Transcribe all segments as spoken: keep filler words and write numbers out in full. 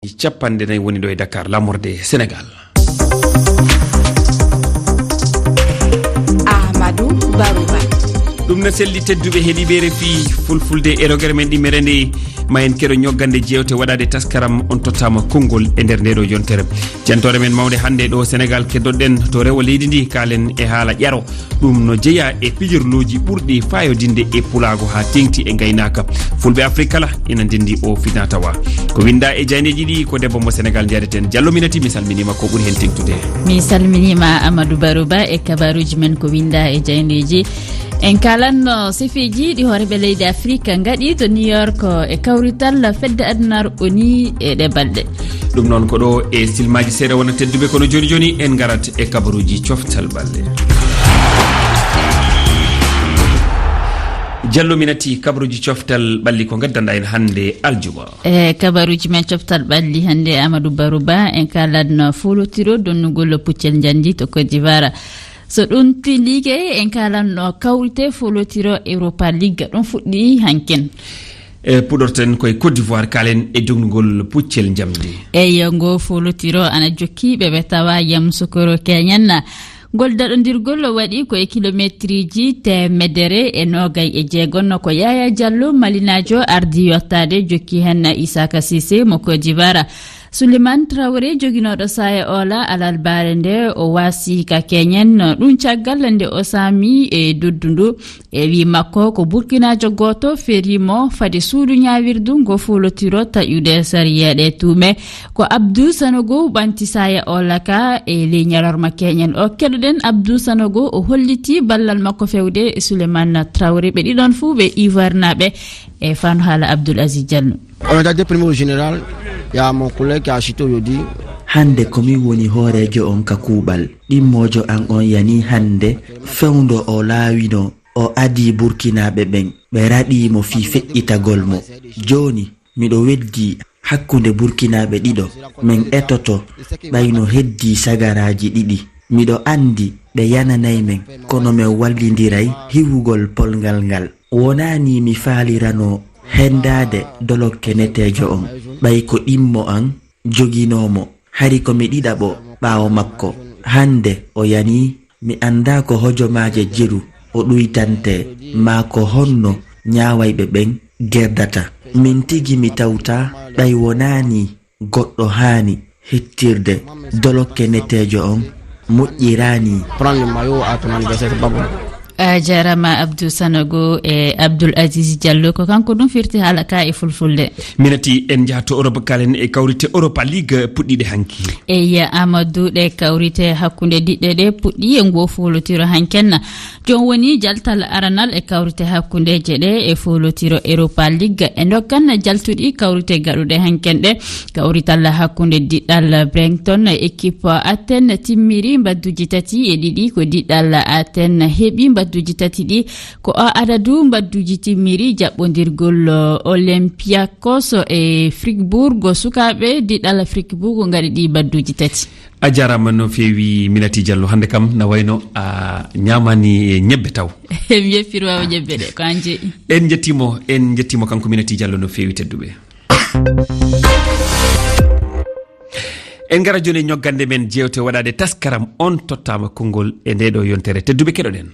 Capanɗe nayi woni ɗo e Dakar, laamorde Senegal. Amadou Barouba. Ɗum na selli, tedduɓe heɗiiɓe R F I Fulfulde e rogere men ɗimmere nde, ma en keɗo ñoggande jeewte waɗaade taskaram on tottaama konngol e nder nde ɗo yontere. Jantoore men mawnde hannde ɗo Senegal keddoɗen to rewo leydi ndi, kaalen e haala ƴaro. Ɗum no jeyaa e pijirlooji ɓurɗi faayodinde e pulaagu haa teeŋti e ngaynaaka. Fulɓe Afrik kala ina ndenndi o finaa-tawaa. Ko winndaa e jaayndeeji ɗi ko debbo mo Senegal njaadeten. Jallo Minati, mi salminiima, ko ɓuri heen teeŋtude. Mi salminiima Amadou Barouba e kabaruuji men ko winndaa e jaayndeeji. En kaalanno sifeeji ɗi hooreeɓe leydi Afrik ngaɗi to New York e kawrital fedde adunaaru O N U e ɗe balɗe. Ɗum noon ko ɗo e silmaaji seeɗa wona tedduɓe, kono jooni jooni en ngarat e kabaruuji coftal ɓalli. Jallo Minati, kabaruuji coftal ɓalli ko ngaddanɗaa en hannde aljuma? E kabaruuji men coftal ɓalli hannde, Amadou Barouba, en kaalanno foolotiro donnugol puccel njamndi to Côte d'Ivoire. So ɗum tindike, en kaalanno kawrite foolotiro Europa League ɗum fuɗɗi hankin. E puɗorten koye Côte d'Ivoire, kaalen e donnugol puccel njamndi. Eyi, ngo foolotiro ana jokki ɓe ɓe tawa Yamoussoukro Keñen. Ngol daɗondirgol waɗi ko e kilometriji teemedere e noogay e jeegom, ko Yaya Diallo, Malinaajo, ardi yottaade, jokki heen Isaka Cissé mo Côte d'Ivoire. Souleymane Traoré, joginooɗo saaya oola alal baare nde, o waasi ka Keñen. Ɗum caggal nde o saami e doddu ndu. E wii makko, ko Burkinaajo gooto ferii mo fade suudu ñaawirdu ngo foolotiro taƴude sariya ɗe tuume. Ko Abdou Sanogo ɓanti saaya oola ka e ley ñalorma Keñen o. Keɗoɗen Abdou Sanogo, o hollitii ballal makko fewde e Souleymane Traoré. Ɓe ɗiɗon fuu ɓe Ivoirnaaɓe. E fano haala Abdoul Aziz Diallo. On a déjà deux premiers au général, il y a mon collègue qui a chuté aujourd'hui. Hannde ko min woni hooreejo on ka kuuɓal. Ɗimmoojo an on yanii hannde, fewndo o laawino, o adii Burkinaaɓe ɓen, ɓe raɗii mo fii feƴƴitagol mo. Jooni, miɗo weddii hakkunde Burkinaaɓe ɗiɗo, men etoto ɓay no heddii sagaraaji ɗiɗi. Miɗo anndi ɓe yananay men, kono men wallindiray hiwugol polngal ngal. Wonaa nii mi faaliranoo henndaade dolokke neteejo on, ɓay ko ɗimmo an joginoo mo. Hari ko mi ɗiɗaɓo ɓaawo makko. Hannde o yanii, mi anndaa ko hojomaaje jeru o ɗuytantee, maa ko honno ñaawayɓe ɓen gerdata. Min tigi mi tawtaa, ɓay wonaa nii goɗɗo haani hettirde dolokke neteejo on moƴƴiraani. Prendre le maillot à ton anniversaire, c'est pas bon. A jaaraama Abdou Sanogo e Abdoul Aziz Diallo, ko kanko ɗum firti haala ka e fulfulde. Minati, en njaha to Europe, kaalen e kawrite Europa League puɗɗiiɗe hanki. Eyi, Amadou, ɗe kawrite hakkunde diɗɗe ɗe puɗɗi e ngoo foolotiro hanken. Jooni woni jaltal aranal e kawrite hakkundeeje ɗe e foolotiro Europa League. E ndokkan jaltuɗi kawrite gaɗuɗe hanken ɗe. Kawrital hakkunde diɗɗal Brighton e équipe Athènes timmiri mbadduji tati e ɗiɗi. Ko diɗɗal Athènes heɓi mbadduji tati ɗi. Ko o adadu mbadduji timmiri jaɓɓondirgol, eh, Olympiakos e Fribourg. Sukaaɓe diɗɗal Fribourg ngaɗi ɗi mbadduji tati. A jaaraama no feewi, Minati Diallo. Hannde kam na wayno a ñaamaani ñebbe taw. Mi yeppirwaama ñebbe ɗe, ko an jeyi. En njettiimo, en njettiimo kanko Minati Diallo no feewi, tedduɓe. En ngara jooni e ñoggande men jeewte waɗaade taskaram on tottaama konngol e nde ɗo yontere. Tedduɓe, keɗoɗen.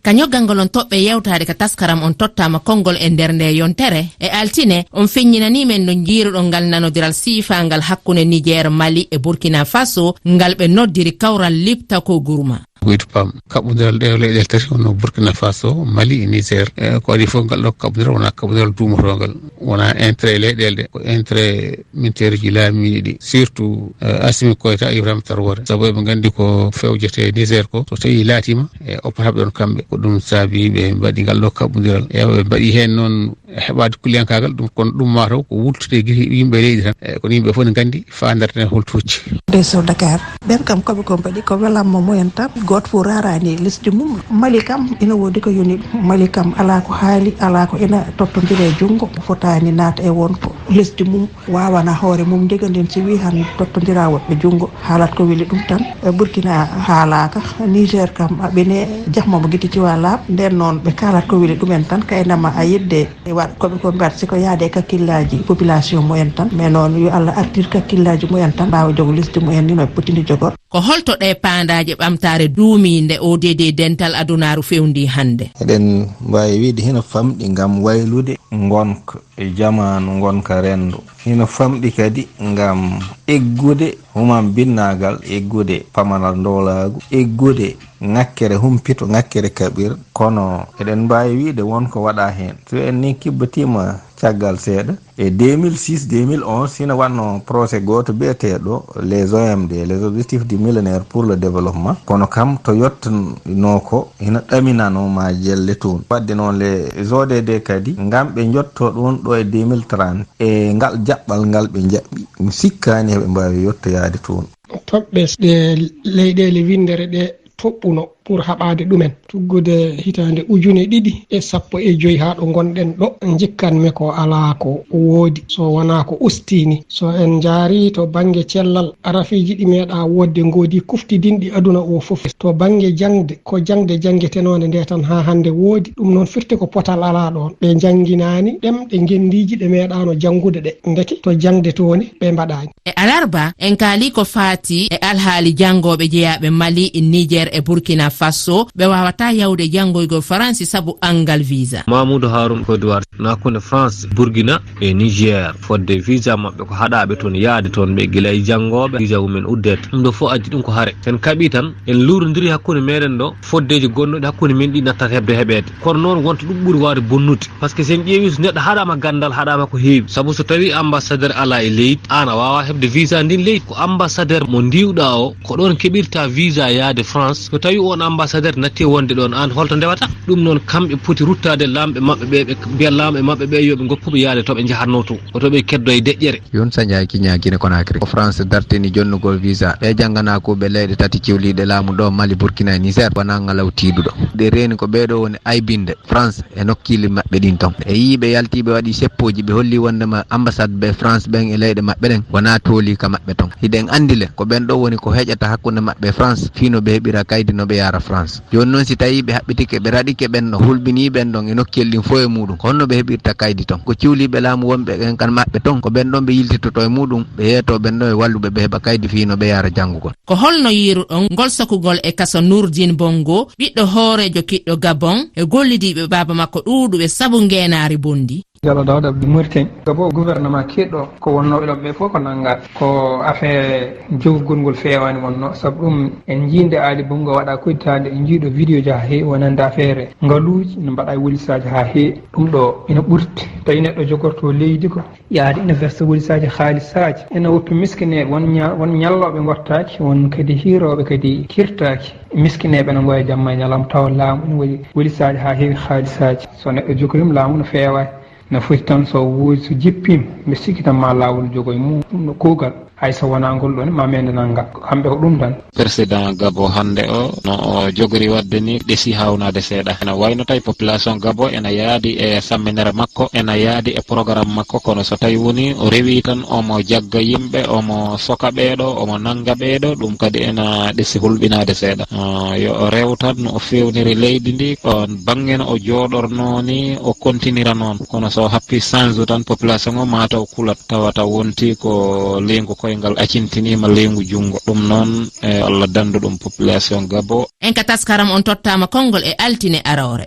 Ka ñoggangol on toɓɓe yewtaade ka taskaram on tottaama konngol e nder nde yontere, e altine, on feññinanii men no njiiruɗon ngal nanodiral siifaangal hakkunde Niger, Mali e Burkina Faso, ngal ɓe noddiri kawral Liptako Gourma. Ko idu pam, kaɓɓodiral ɗe leyɗeele tati, hono Burkina Faso, Mali e Niger. E, ko adii fof, ngal ɗo kaɓɓodiral wonaa kaɓɓodiral duumotoongal, wonaa intérêt leyɗeele ɗe, ko intérêt militaire uji laamiiɗi ɗi, surtout, eh, Assimi Goïta e Ibrahima Traoré. Sabu eɓe nganndi ko fewjete Niger ko, so tawii laatiima e opportable ɗon kamɓe, ko ɗum saabi ɓe mbaɗi ngal ɗo kaɓɓodiral. E ɓe mbaɗi heen noon heɓaade kuliyankaagal, ɗum, kono ɗum mataw ko wultude gite yimɓe leydi tan. E kono yimɓe fof ne nganndi faandata ne hol tocci. Des sur Dakar. Ɓen kam koɓe ko mbaɗi ko welamma mumen tan. Gooto fof raaraani e lesdi mum. Mali kam ina woodi ko yoni ɗum. Mali kam alaa ko haali, alaa ko ina tottondira e junngo. Fotaani naata e won ko lesdi mum waawana hoore mum. Ndega nden si wii han tottondiraa woɓɓe junngo, haalat ko weli ɗum tan. E Burkina haalaaka, Niger kam aɓene jahma mo gite ciwa laaɓ. Nden noon ɓe kaalat ko weli ɗumen tan, kaynama a yidde e waɗ koɓe ko mbaɗ si ko yaade e kakkillaaji population mumen tan. Mais noon yo Allah artir kakkillaaji mumen tan, mbaawa jogo lesdi mumen ni no ɓe potini jogor. Ko holto ɗee paandaaje ɓamtaare duumiinde O D D dental adunaaru fewndii hannde? Eɗen mbaawi wiyde hino famɗi ngam waylude ngonka e jamaanu, ngonka renndo. Hino famɗi kadi ngam eggude humambinnaagal, eggude pamalal ndoolaagu, eggude ŋakkere humpito, ŋakkere kaɓir. Kono eɗen mbaawi wiyde won ko waɗaa heen. So en ni kibbatiima caggal seeɗa, e deux mille six, deux mille onze, hino waɗno projet gooto biyeteeɗo les O M D, les Objectifs du Millénaire pour le Développement. Kono kam to yottanoo ko, hino ɗaminanoo ma jelle toon. Wadde noon les O D D kadi, ngam ɓe njotto ɗoon ɗo e deux mille trente, e ngal jaɓɓal ngal ɓe njaɓɓi, mi sikkaani heɓe mbaawi yottoyaade toon. Toɓɓe ɗe leyɗeele winndere ɗe toɓɓuno pour haɓaade ɗumen, tuggude hitaande ujune ɗiɗi e sappo e joy haa ɗo ngonɗen ɗo, njikkanmi ko alaa ko woodi so wonaa ko ustiini. So en njaarii to bannge cellal, rafiiji ɗi meeɗaa woodde ngoodi kuftidinɗi aduna o fof. To bannge jaŋde, ko jaŋde janngetenoonde nde tan haa hannde woodi. Ɗum noon firti ko potal alaa ɗoon. Ɓe njannginaani ɗemɗe ngenndiiji ɗe meeɗaano janngude ɗe. Ndeke to jaŋde tooni, ɓe mbaɗaani. E alarba, en kaali ko faati e alhaali janngooɓe jeyaaɓe Mali, Niger e Burkina Faso, ɓe waawataa yawde janngoygol Faransi sabu anngal visa. Mamoudou Haroun, Côte d'Ivoire, na hakkunde France, Burkina e Niger, fodde visa maɓɓe ko haɗaaɓe toon yaade toon ɓe gila e janngooɓe visa mumen uddete. Ɗum ɗo fof addi ɗum ko hare. Sen kaɓii tan, en luurondiri hakkunde meɗen ɗo, foddeeji gonnoɗi hakkunde men ɗi nattat heɓde heɓeede. Kono noon wonta ɗum ɓuri waawde bonnude. Par ce que sen ƴeewi so neɗɗo haɗaama ganndal, haɗaama ko heewi. Sabu so tawi ambassadeur alaa e leydi, aan a waawaa heɓde visa ndin leydi. Ko ambassadeur mo ndiwɗaa o, ko ɗoon keɓirta visa yaade France. So tawi on ambassadeur natti e wonde ɗoon, aan holto ndewata? Ɗum noon kamɓe poti ruttaade laamɓe maɓɓe ɓe, ɓe mbiya laamɓe maɓɓe ɓe yo ɓe ngoppu ɓe yaade to ɓe njahatnoo to, ko to ɓe keddo e deƴƴere. Youn Saña Kiña Gine Konakry. Ko France dartini jonnugol visa. Ɓe jannganaa kuuɓe leyɗe tati ciwliiɗe laamu ɗo Mali, Burkina e Niger. Wonaa ngalaw tiiɗuɗo. Ɗe reeni ko ɓee ɗo woni aybinde France e nokkiili maɓɓe ɗin ton. E yii ɓe yaltii ɓe waɗi seppooji ɓe holli wonndema ambassade ɓe France ɓen e leyɗe maɓɓe ɗen wonaa toolii ka maɓɓe ton. Hiɗen anndi le ko ɓen ɗo woni ko heƴata hakkunde maɓɓe e France fii no ɓe heɓira kaydi no ɓe yaara France. Jooni noon si tawii ɓe haɓɓitike ɓe raɗike ɓen ɗo hulɓinii ɓen ɗon e nokkiel ɗin fof e muuɗum, ko honno ɓe heɓirta kaydi ton? Ko ciwliiɓe laamu wonɓe ɓen kan maɓɓe ton, ko ɓen ɗon ɓe yiltitoto e muuɗum, ɓe yeeto ɓen ɗon e walluɓe ɓe heɓa kaydi fii no ɓe yaara janngugol. Ko holno yiiruɗon ngol sokugol e kaso Nourdine Bongo, ɓiɗɗo hooreejo kiɗɗo Gabon, e gollidiiɓe baaba makko ɗuuɗuɓe sabu ngeenaari bonndi? Diallo Daouda Mauritanie. Gabon gouvernement kiɗɗo ko wonnooɓe ɗon ɓe fof ko nanngaa. Ko affaire jogugol ngol feewaani wonnoo. Sabu ɗum en njiinde Aali Bongo waɗa kodditaade, en njiiɗo vidéo ji haa heewi wonande affaire ngaluuji no mbaɗa e wolisaaji haa heewi. Ɗum ɗo ina ɓurti. Tawi neɗɗo jogorto leydi ko yaade ina versa wolisaaji haalisaaji. Ina woppi miskineeɓe, won ña-, won ñallooɓe ngottaaki, won kadi hiirooɓe kadi kirtaaki. Miskineeɓe ene ngoya jamma e ñalawma tawa laamu ina waɗi wolisaaji haa heewi haalisaaji. So neɗɗo jogoriima laamu no feewaani. No foti tan so woodi so jippiima, mbiɗa sikki tan ma laawol jogo e mum, ɗum ɗo kuugal. Hay so wonaa ngol ɗoon, ma meende nanngal. Kamɓe ko ɗum tan. Président Gabo hannde o, no o jogori waɗde ni, ɗesi haawnaade seeɗa. Ena wayno tawi population Gabo ena yaadi e samminere makko, ena yaadi e programme makko, kono so tawi woni o rewi tan omo jagga yimɓe, omo soka ɓeeɗo, omo nannga ɓeeɗo, ɗum kadi ena ɗesi hulɓinaade seeɗa. Ah, yo o rew tan no o feewniri leydi ndi, on bannge no o jooɗornoo ni, o kontinira noon. Kono so o happii change tan, population o mataw kulat, tawata wonti ko leygu koyngal acintiniima leygu junngo. Ɗum noon, e Allah danndu ɗum population Gabo. En ka taskaram on tottaama konngol e altine aroore.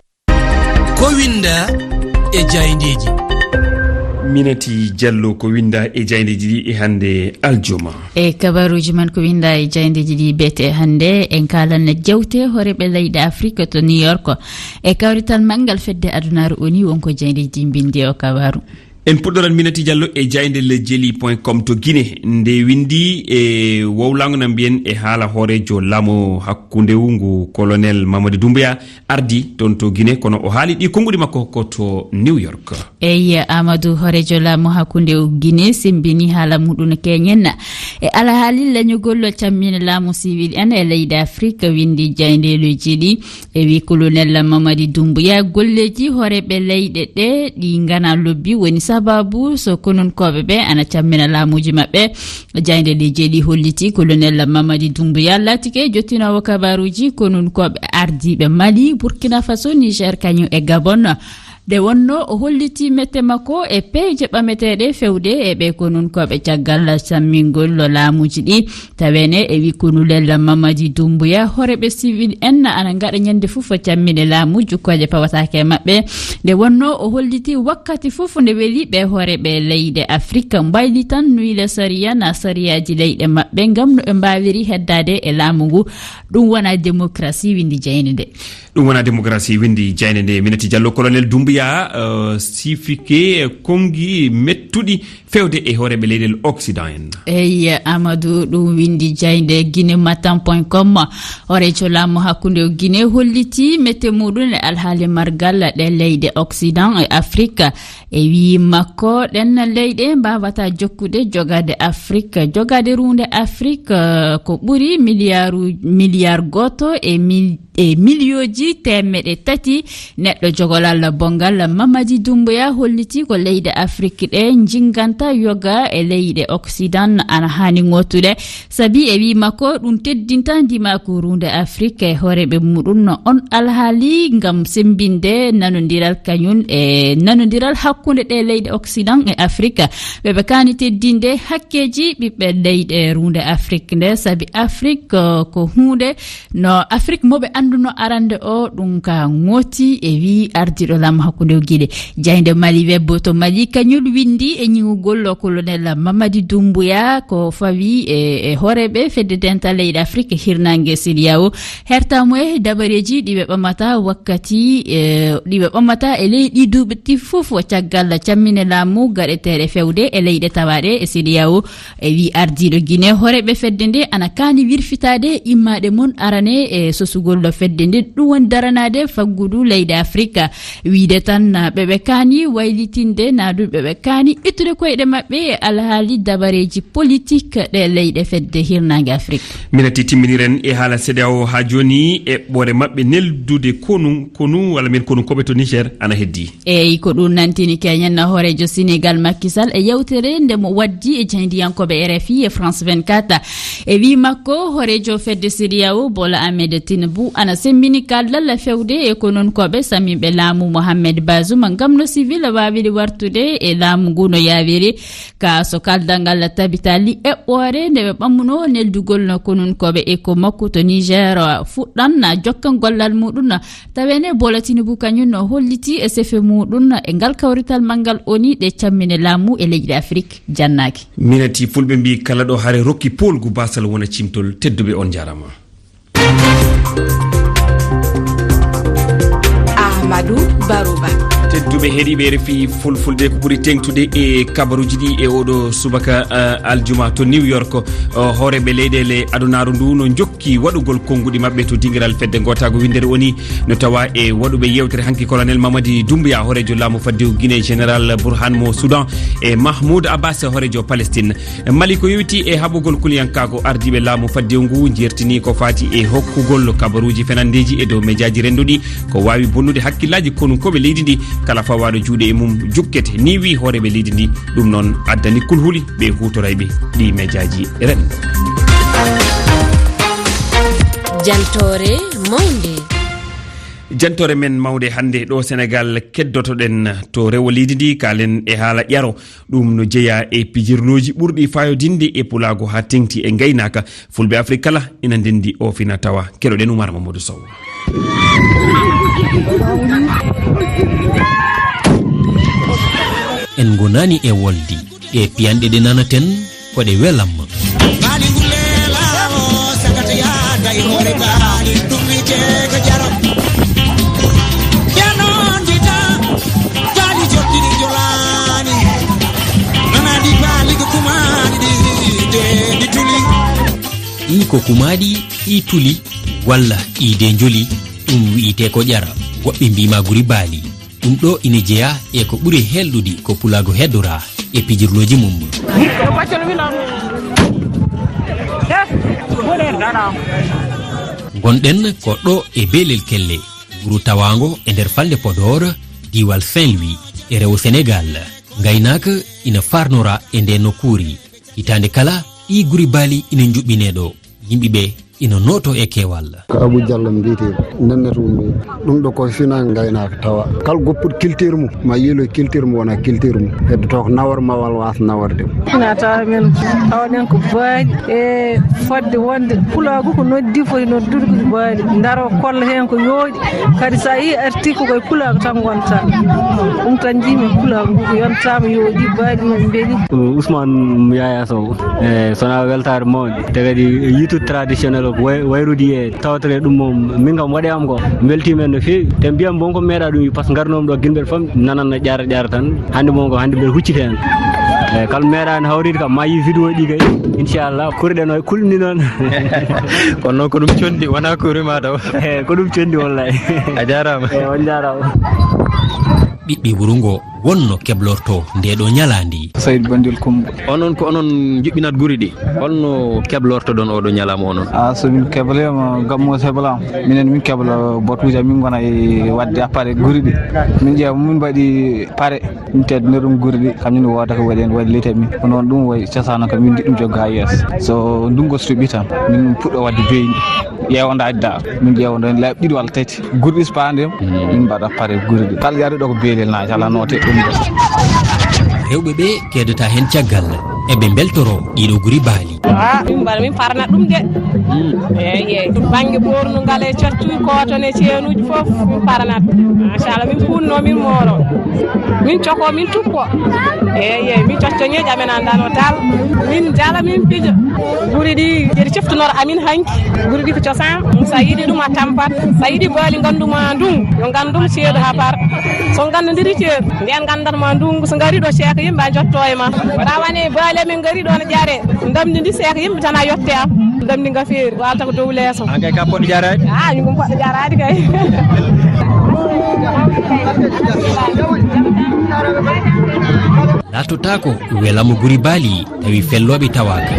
Ko winnda e jaayndeeji. Minati Jallo, ko winnda e jaayndeeji ɗi e hannde aljuma. E kabaruuji men ko winnda e jaayndeeji ɗi beete hannde, en kaalan jewte hooreeɓe leyɗe Afrik to New York. E kawrital manngal fedde adunaaru O N U, won ko jaayndeeji ɗi mbinndi o kabaaru. En puɗɗoran Minati Jallo e jaaynde le jeli point com to Guinée. Nde winndi e wowlaango na mbiyen e haala hooreejo laamu hakkundewu ngu, Colonel Mamadi Doumbouya, ardi toon to Guinée, kono o haali ɗi konnguɗi makko ko to New York. Eyi, Amadou, hooreejo laamu hakkundewu Guinée semmbini haala muɗum keñen. E alhaali lañugol cammine laamu siwil en e leyɗe Afrik, winndi jaayndeeluuji ɗi, e wi Kolonel Mamadi Dumbuya, golleeji hooreeɓe leyɗe ɗe ɗi ngana lobbi woni sababu so konunkooɓe ɓe ana cammina laamuuji maɓɓe. Jaayndeeluuji ɗi holliti Kolonel Mamadi Dumbuya laatike jottinoowo kabaaruuji konunkooɓe ardiiɓe Mali, Burkina Faso, Niger, kañum e Gabon. Nde wonno o holliti mette makko e peeje ɓameteeɗe fewde e ɓe konunkooɓe caggal sammingol laamuuji ɗi. Taweene e wi Kolonel Mamadi Dumbuya, hooreeɓe siwil en ana ngaɗa ñande fof cammine laamu, jukkooje pawataake e maɓɓe. Nde wonno o holliti wakkati fof nde weli ɓe hooreeɓe leyɗe Afrik mbaylitan nuyla sariya na sariyaaji leyɗe maɓɓe ngam no ɓe mbaawiri heddaade e laamu ngu. Ɗum wona démocratie, winndi jaaynde nde. Ɗum wona démocratie, winndi jaaynde nde. Minati Diallo, Colonel Doumbouya, eh, sifike konngi mettuɗi fewde e hooreeɓe leyɗe Occident en. Eyi, Amadou, ɗum winndi jaaynde Guinée Matin point com. Hooreejo laamu hakkunde o Guinée holliti mette muɗum e alhaali margal ɗe leyɗe Occident e Afrique. E wii makko, ɗen leyɗe mbaawata jokkude jogaade Afrique. Jogaade ruunde Afrique, eh, ko ɓuri miliyaaru, miliyaar gooto e mil-, e miliyooji teemeɗe tati neɗɗo. Jogolal bonngal Mamadi Doumbouya holliti ko leyɗe Afrique ɗe njinganta yoga e leyɗe Occident ana haani ŋootude. Sabi e wii makko, ɗum teddinta ndimaaku ruunde Afrik e hooreeɓe muɗum no on alhaali ngam semmbinde nanondiral kañum e nanondiral hakkunde ɗe leyɗe Occident e Afrik. Ɓe ɓe kaani teddinde hakkeeji ɓiɓɓe leyɗe ruunde Afrik nde, sabi Afrik, eh, ko huunde no Afrik mo ɓe annduno arande o, ɗum ka ŋooti e wii ardiiɗo laamu hakkunde o Guinée. Jaaynde Mali Web to Mali kañum winndi e ñiŋugol Colonel Mamadi Doumbouya ko fawi e, e hooreeɓe fedde dental leyɗe Afrik e hirnaange CEDEAO. Hertaa mo e dabareeji ɗi ɓe ɓamata wakkati, e, ɗi ɓe ɓamata e ley ɗi duuɓi fof caggal cammine laamu gaɗeteeɗe fewde e leyɗe tawaaɗe e CEDEAO. E wii ardiiɗo Guinée, hooreeɓe fedde nde ana kaani wirfitaade immaade mon arane e sosugol fedde nde, ɗum woni daranaade faggudu leyɗe Afrika. Wiide tan, ɓe ɓe kaani waylitinde, naa ɗum ɓe ɓe kaani ittude koyɗe maɓɓe e alhaali dabareeji politik ɗe leyɗe fedde hirnaange Afrik. Minati timminiren e haala CEDEAO haa jooni, eɓɓoore maɓɓe neldude konu, konu, walla mbiyen konunkooɓe to Niger ana heddii. Eyi, ko ɗum nantini keñen hooreejo Senegal Macky Sall e yewtere nde mo waddi e jaayndiyankooɓe R F I e France vingt-quatre. E wii makko, hooreejo fedde CEDEAO Bola Ahmed Tinubu ana semmbini kaldal fewde e konunkooɓe samminɓe laamu Mohamed Bazoum ngam no civil waawiri wartude e laamu ngu no yaawiri. Ka so kaldal ngal tabitali eɓɓoore nde ɓe ɓammuno neldugol no konunkooɓe e ko makko to Niger fuɗɗan na jokkan gollal muɗum. Taweene Bola Tinubu kañum no holliti e sefe muɗum e ngal kawrital manngal O N U ɗe cammine laamu e leyɗe Afrik jannaaki. Minati fulɓe mbii kala ɗo hare rokki poolgu basal wona cimtol. Tedduɓe on njaarama. Ahmadou Barouba. Tedduɓe heɗiiɓe R F I Fulfulde, ko ɓuri teŋtude e kabaruuji ɗi e oɗo subaka, eh, aljuma to New York. O, hooreeɓe leyɗeele adunaaru ndu no jokki waɗugol konnguɗi maɓɓe to dingiral fedde ngootaagu winndere O N U, no tawa e waɗuɓe yewtere hanki Colonel Mamadi Doumbouya, hooreejo laamu faddewu Guinée, Général Burhan mo Soudan, e Mahmoud Abbas, hooreejo Palestine. Mali ko yowiti e haɓugol kuliyankaagu, ardiiɓe laamu faddewu ngu njeertini ko faati e hokkugol kabaruuji fenandeeji e dow mejaaji rennduɗi, ko waawi bonnude hakkillaaji konunkooɓe leydi ndi, kala fawaaɗo juuɗe e mum jukkete, ni wii hooreeɓe leydi ndi. Ɗum noon addani kulhuli ɓe huutorayɓe ɗi mejaaji renndo. Jantoore mawnde. Jantoore men mawnde hannde ɗo Senegal, keddotoɗen to rewo leydi ndi, kaalen e haala ƴaro. Ɗum no jeyaa e pijirlooji ɓurɗi faayodinde e pulaagu haa teŋti e ngaynaaka. Fulɓe Afrik kala ina ndenndi o fina tawa. Keɗoɗen Umar Mamadou Sow. En ngonaani e wolde. Ɗe piyanɗe ɗe nanaten ko ɗe welamma. Baali ngulle laawo sagata yaada e hoore baali ɗum wiyetee ko jaro. Yano njita baali jokkiri jolaani. Nanaɗi baali ko kumaaɗi ɗi de ɗi tuli. Ɗi ko kumaaɗi ɗi tuli walla ɗi de njoli, ɗum wiyetee ko ƴara. Woɓɓe mbii ma guri baali. Ɗum ɗo ina jeyaa e ko ɓuri helɗude ko pulaagu heddoraa e pijirlooji mum. Ngonɗen ko ɗo e Beelel Kelle, wuro tawaango e nder falnde Podor, diiwal Saint-Louis, e rewo Senegaal. Ngaynaaka ina faarnora e ndee nokkuuri. Hitaande kala, ɗii guri baali ina njuɓɓinee ɗo. Yimɓe ɓe ina nooto e keewal. Ko Abou Diallo mbiyetee, Nannata ummi. Ɗum ɗo ko fina ngaynaaka tawa. Kala goppuɗo culture mum, ma yiilo culture mum, wona culture mum. Heddoto ko nawor ma walla waasa naworde. Ina tawa men, tawɗen ko baali e fodde wonde pulaagu ko noddi, foti noddude ko baali. Ndaro kolla heen ko yooɗi. Kadi so a yii arti ko koye pulaagu tan ngonta. Ɗum tan njiimi pulaagu ngu ko yontaama yooɗi baali men mbeli. Ousmane Yaya Sow. E, so wonaa weltaare mawɗe. Te kadi yiɗde traditionnel o ko way-, wayrude e tawtoreede ɗum moom, min kam waɗi am ko mbeltiima en no feewi. Te mbiyam bon ko meeɗa ɗum yi, par ce que ngarnoomi ɗo gila mbeɗa famɗi, nanan no ƴara ƴara tan. Hannde moom ko hannde mbeɗa hucciti heen. E, kala meeɗaani hawride kam, ma yi vidéo ɗi kay. Inchallah, kurɗe no kulni noon. Kono noon ko ɗum conndi, wonaa ko rima taw. E, ko ɗum conndi wallahi. A jaaraama. E, on jaaraama. Ɓiɓɓe wuro ngo wonno keblorto ndee ɗoo ñalaande. Saïd Bandel Kumba. Onon ko onon njuɓɓinat guri ɗi. Holno keblortoɗon oɗo ñalawma onon? A, so min keblema, gammo heblama. Minen min kebla botuuji, min ngona e waɗde appareil guri ɗi. Min ƴeewa, min mbaɗi pare, min teddinir ɗum guri ɗi, kañum ne wooda ko waɗi en, waɗi leydi men. Ko noon ɗum wayi cosaan o kam, min njiɗ ɗum jogga haa yeeso. So ndungu so toɓi tan, min puɗɗo waɗde beeyni. Ƴeewa ndaadi da. Min ƴeewa nden laabi ɗiɗi walla tati. Gurɗi so paandem, min mbaɗa pare gurɗi. Kala yaaruɗo ko beelel na jala noote ɗum. Rewɓe ɓe keedata heen caggal, eɓe mbeltoro ɗiɗo guri baali. Ah, min mbaɗa, min parana ɗum de. Eey, eey. Bannge ɓoornungal e cottuuji, kooton e ceenuuji fof, min paranat. Machallah, min puunno, min mooro. Min coko, min tuppo. Eey, eey, min cocco ñeeƴa, min anndano dal. Min jala, min pijo. Guri ɗi, yeɗi ceftunora amin hanki. Guri ɗi ko cosaan. So a yiɗi ɗum, a tampat. So a yiɗi baali, nganndu ma ndun. Yo nganndu ɗum ceeɗu haa par. So nganndondiri ceeɗu, nden nganndan ma ndungu. So ngari ɗo ceeka yimɓe, a jotto e ma. Rawane baali, min ngari ɗo no ƴare. Ndamdi ndi seeka yimɓe tan a yotte am. Ndamdi nga feeri, walta ko dow leeso. An kay ka poɗɗo jaraade? Ah, min ko poɗɗo jaraade kay. Laatotaako welamo guri baali tawi fellooɓe tawaaka.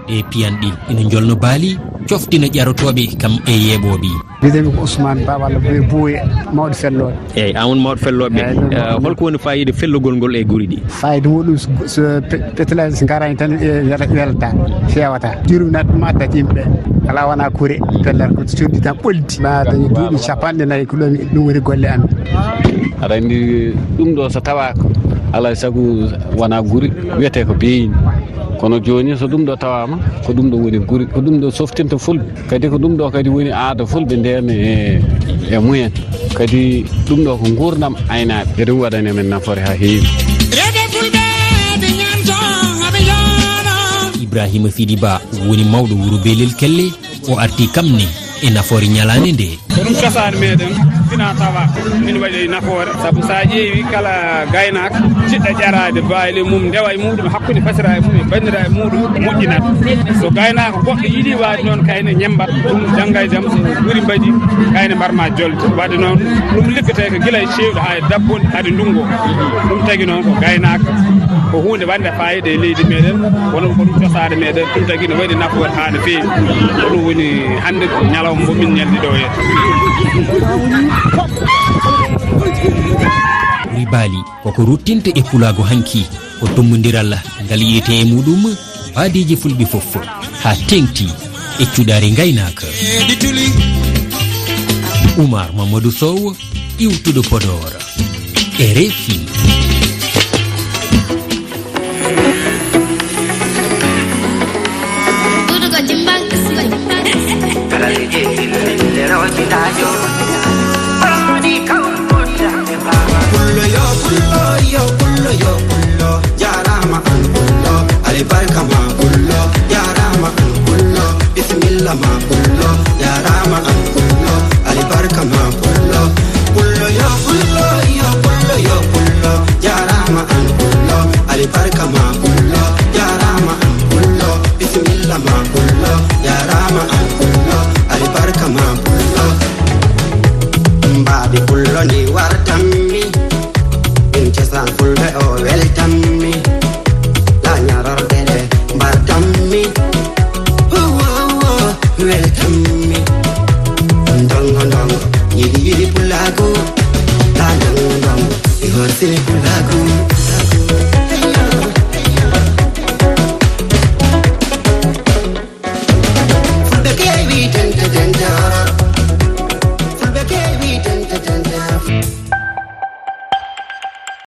Ɗe piyanɗi ina njolno baali, coftina ƴarotooɓe kam e yeeɓooɓe. Mbiyetee-mi ko Ousmane Ba walla Boye Boye, mawɗo fellooɓe. Eeyi, aan woni mawɗo fellooɓe. Eeyi, ɗum mawɗo. Holko woni faayiida fellugol ngol e guri ɗi? Faayiida muɗum so, so pe-, petelaaji so ngaraani tan, e wela-, welata, feewata. Jurminat ɗum addat yimɓe. Alaa wona kure, pellat ko conndi tan ɓoldi. Ma dañi duuɓi capanɗe nayi ko ɗum, ɗum woni golle amen. Aɗa anndi ɗum ɗo so tawaaka, alaa e sago wona guri, wiyetee ko beeyni. Kono jooni so ɗum ɗo tawaama, ko ɗum ɗo woni guri, ko ɗum ɗo softinta fulɓe. Kadi ko ɗum ɗo kadi woni aada fulɓe ndeen e, e mumen. Kadi ɗum ɗo ko nguurndam aynaaɓe. E ɗum waɗani amen nafoore haa heewi. Rewɓe fulɓe ɓe ñaamto, ɓe njoɗo. Ibrahima Sidi Ba woni mawɗo wuro Beelel Kelle, o arti kam ne e nafoore ñalaande nde. Ko ɗum cosaan meɗen, fina tawa min waɗi nafoore. Sabu so a ƴeewi kala gaynaako jiɗɗo ƴaraade baali mum, ndewa e muɗum, hakkunde fasira e mum e banndiraaɓe muɗum moƴƴinat. So gaynaako goɗɗo yiɗi waade noon, kayne ñembat ɗum, jannga e jam so guri mbaɗi, kayne mbar ma jolde. Waɗde noon, ɗum liggetee ko gila e ceeɗu haa e dabbunde, hade ndunngu. Ɗum tagi noon ko gaynaako, ko huunde wande faayiida e leydi meɗen, kono ko ɗum cosaade meɗen, ɗum tagi no waɗi nafoore haa no feewi. Ko ɗum woni hannde ko ñalawma mo min ñalli ɗo heen. Guri baali koko ruttinte e pulaagu hanki, ko tummbondiral ngal yiyetee e muɗum baadeeji fulɓe fof, haa teeŋti e cuɗaari ngaynaaka. Umar Mamadou Sow, iwtuɗo Podor. R F I. Pullo yo pullo, yo pullo, yo pullo, jarama an pullo, alibarka ma pullo, jarama an pullo, bismillah ma pullo, jarama an pullo, alibarka ma pullo. Pullo yo pullo, yo pullo, yo pullo, jarama an pullo, alibarka ma pullo, jarama an pullo, bismillah ma pullo, jarama an pullo, alibarka ma pullo. Mbaadi pullo ndi wartanmi, min cosaan fulɓe o weltanmi. Pulaaku.